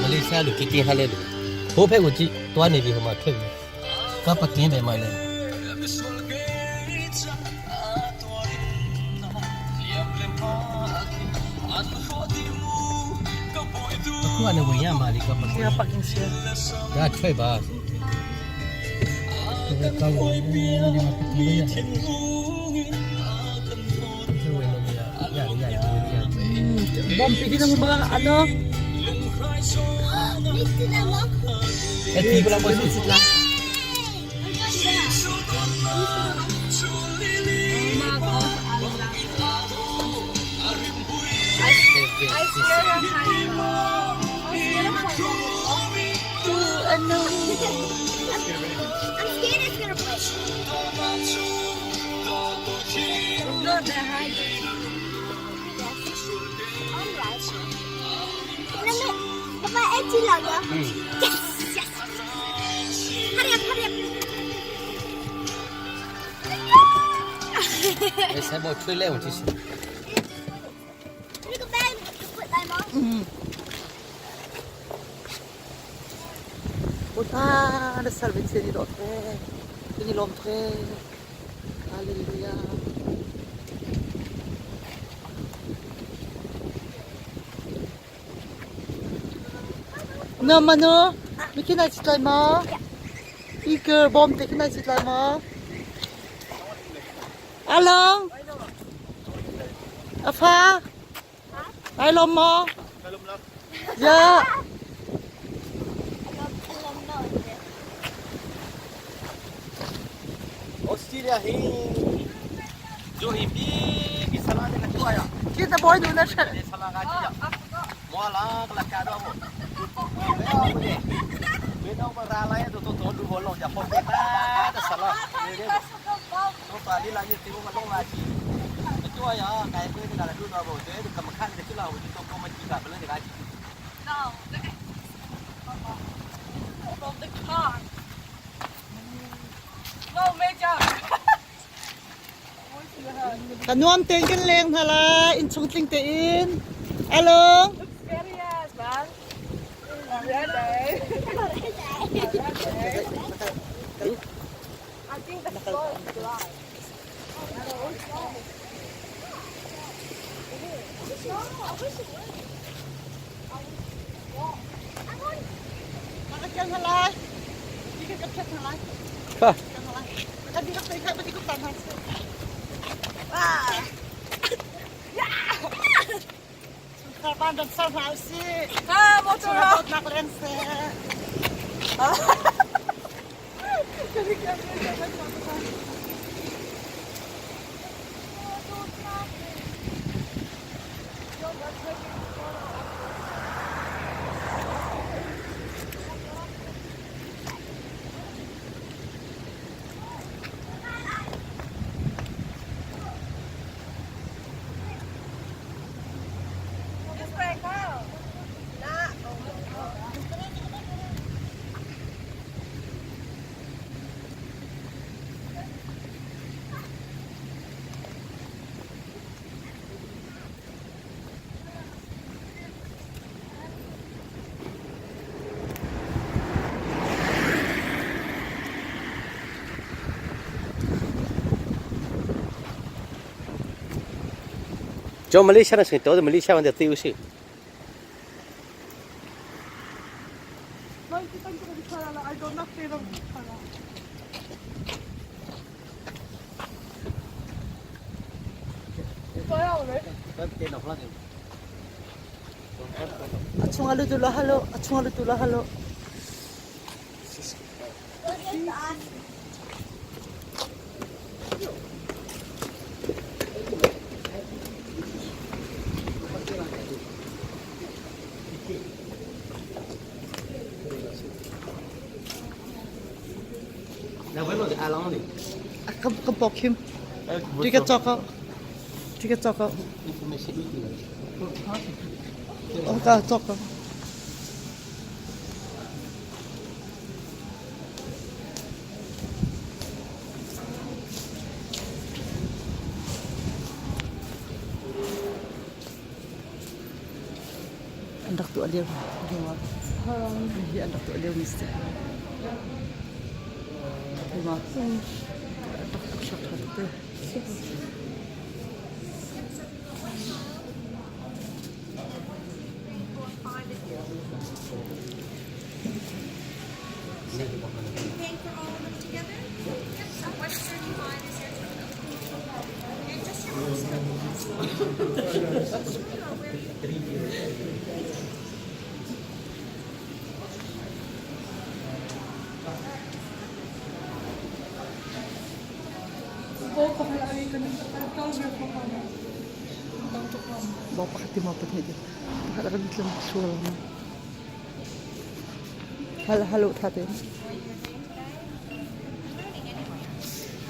Malaysia လူကီဟာလေလူဟိုဖက်ကိုကြည့်တွားနေပြီဟိုမှာထွက်ပြီကပကင်းပဲမလဲအခုကလည်းဝင်ရမှာလေကပကင်း ပကင်းစီ ဒါထွက်ပါဒီကောင်းဒီမှာပကင်းရဝင်လို့ရရရရရ Bom, pili ng mga ano. အဲ့ဒီကလာမရှိစစ်လား Ano? I'm scared it's gonna break. No, they're hiding. Papa, eh, chill out, yeah? Yes, yes. Hurry up, hurry up. အဲ့ဆက်ဘောထွေးလဲဝင်ကြည့် Look at that. Put that on. Punta na salvin si Nilotre. Nilomtre. Hallelujah. No, mano. Bikin ay sitlay mo. Iker, bom, tikin ay sitlay mo. Along. Afa. Ay, lom mo. Yeah. Australia hi jo hi bi bi sala de ka chua ya Kita boy do na siya. de sala ka chi ya mo la ka la ka do mo le be no ba ra la to to to lu bo lo ja pho ke ta ta sala le de to pa li la ye ti bo ma long la chi ka chua ya kai pe de ka la du no bo de ka ma khan de chi la wo to ko ma chi ka ba le de ka chi No. From the car. No, major. Kanuam ten kan leng hala in chung tling te in. Along. Scary ass, man. Ready? I think the floor is dry. Makakyan hala. Di ka kapsat hala. ဟာ Kadi ka tay ka pati ko tanan. Ah. Karban dan sa house. Ah, motor. Surat nak leng se. This way, go. ကျော်မလေးရှားနဲ့ဆိုရင်တော်မလေးရှားဝန်တဲ့သေဦးရှိ Noy kita ko di sala I don't know pero hala. Achung alo dula halo, achung alo dula halo. Kan pok him. Ticket cawk ko. Ticket cawk ko. Ka cawk ko. An rak tuah lio hi an rak tuah lio mi si. Thei ma? An rak tuk sak ṭha tuk te. Paying for all of them together? Yep, so 135 is your total. And just your postcode. Or where you Baw pakhat ti maw pahnih ti. Pakhat a kan tlam sual. Hal halo tha te.